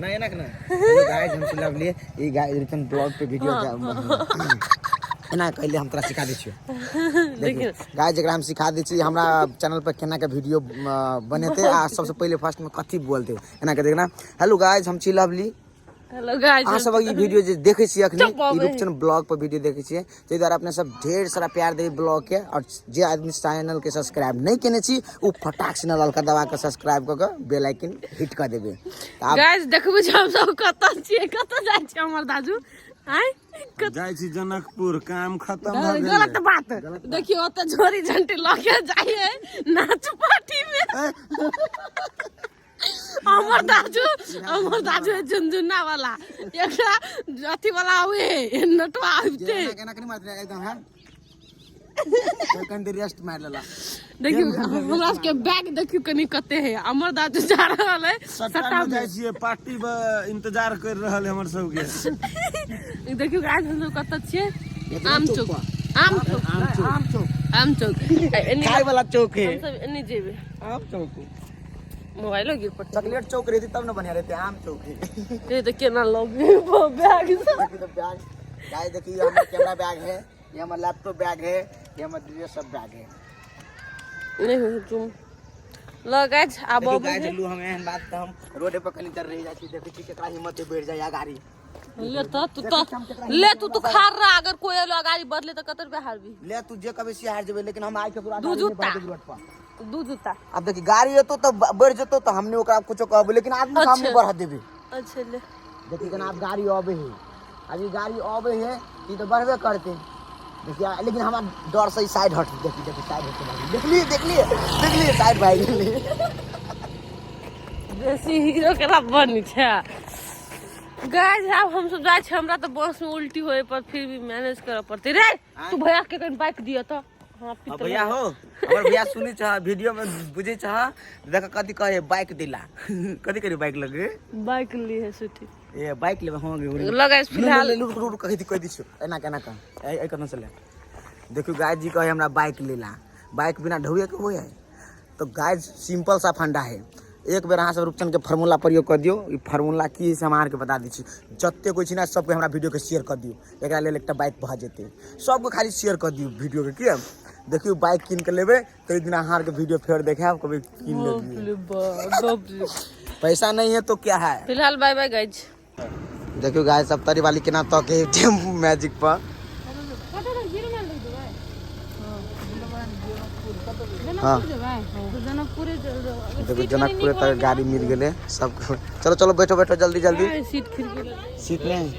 नहीं एना के ना। हेलो गाइस, हम छी लवली। ई गाइस रिटर्न ब्लॉग पे वीडियो एना कहले हम तोरा सिखा दै छियो। देखियो गाइस, जेकरा हम सिखा दै छी हमरा चैनल पर केना के वीडियो बनेतै आ सबसे पहिले फर्स्ट में कथी बोलतै। एना के देखना, हेलो गाइस, हम छी लवली। हेलो गाइस, अहाँ सबक ई वीडियो जे देखै छियै अखनी, चुप ई बाबे। रूपचंद ब्लॉग पर वीडियो देखै छियै, ताहि दुआरे अपने सब ढेर सारा प्यार देबै ब्लॉग के। और जे आदमी चैनल के सब्सक्राइब नहि केने छी, ओ फटाक से ललका दबा के सब्सक्राइब कऽ के बेल आइकन हिट कऽ देबै। तऽ आब गाइस, देखबू जे हम सब कतऽ छियै, कतऽ जाइ छियै हमर दाजू आँय? जाइ छी जनकपुर, काम खत्म भऽ गेलै। गलत बात। देखियौ, ओतऽ झोरी झंटी लऽ के जाइए नाच पार्टी में हमर दाजू। हमर दाजू है झुनझुना वाला, एकरा अथी वाला आवे है, नटवा आबिते। एना एना कनी मारते एकदम है कनी देर रेस्ट मारि लेला। देखियौ, हमरा सबके बैग देखियौ कनी कते है। हमर दाजू जा रहल है सट्टा सट्टा में जाइ छियै, पार्टी में इंतजार कर रहल है हमर सबके। देखियौ गाइस, हम सब कतऽ छियै? आम चौक, आम चौक। आम चौक। आम चौक एनी। खाय वाला चौक है। हम सब एनी जेबै। आम चौक। मोबाइलो गिर पड़तै। चॉकलेट चौक रहती तब ना बढ़िया रहते, आम चौक है। ये तो केना लगे बैग सब। देखिए तो बैग गाइस, देखिए ये हमारा कैमरा बैग है, ये हमारा लैपटॉप बैग है, ये हमारा ड्रेस सब बैग है। नहीं हो तुम ल गाइस, आब देखिए अबै गाइस, है। चलू हम एहन बात तऽ हम रोडे पर कनी देर रहि जाइ छी, देखै छी केकरा हिम्मत है बैठ जाय गाड़ी। ले तो तू तो ले तू तो खार रहा। अगर कोई एलो गाड़ी बदले तो कतर पे हारबी। ले तू जे कभी से हार जेबै, लेकिन हम आइ केकरो दू गाड़ी नहि जूता। बढ़ देबै रोड पर। दू जूता। आब देखी, गाड़ी एतो तऽ बढ़ि जेतौ तऽ हमने ओकरा कुछो कहबै, लेकिन आदमी के हम नहि अच्छा। बढ़ देबै। अच्छा ले। देखी केना आब गाड़ी अबै है, अभी गाड़ी अबै है, ई तऽ बढ़बे करतै। देखिए, लेकिन हमरा डर से ई साइड हट। देखी देखी, साइड हट के देखलिए देखलिए देखलिए, साइड भागि गेलै। बेसी हीरो केना बनी छै गाइस? आब हम सब जाइ छै। हमरा तऽ बस में उल्टी होए पर फिर भी मैनेज करऽ पड़तै। रे तू भैया के कनि बाइक दिअ तऽ हाँ हाँ भैया हो, हमर भैया सुनै छ वीडियो में, बुझै छ, देख कथी कहे, बाइक दिला, कथी करी बाइक लगे। बाइक ली है सुटी। ए बाइक लेबै? हाँ गे। ल गाइस, फिलहाल रुक रुक, कहि कहि दै छियौ। एना केना कह, ए कतना चले। देखियौ गाय जी कहे हमरा बाइक लेला, बाइक बिना ढौए के होय है। तो गाइस, सिंपल सा फंडा है, एक बेर अहाँ सब रूपचंद के फार्मूला प्रयोग कर दियौ। ई फार्मूला की है से हम अहाँके बता दै छी। जते कोइ छी ने, सबके हमरा वीडियो के शेयर कर दियौ, एकरा लेल एकटा बाइक भऽ जेतै। सबके खाली शेयर कर दियौ वीडियो के। किया देखियौ, बाइक कीन के लेबै तऽ एक दिन अहाँ आरके वीडियो फेर देखायब, कभी कीन लेलियै। बाप रे। पैसा नहीं है तो क्या है। फिलहाल बाय बाय गाइस। देखियौ गाइस, सब तरी वाली केना तके टेम्पू मैजिक पर। हाँ देखो, जनकपुर तक गाड़ी मिल गेलै सबको। चलो चलो, बैठो बैठो, जल्दी जल्दी। सीट खिड़की। सीट नहीं।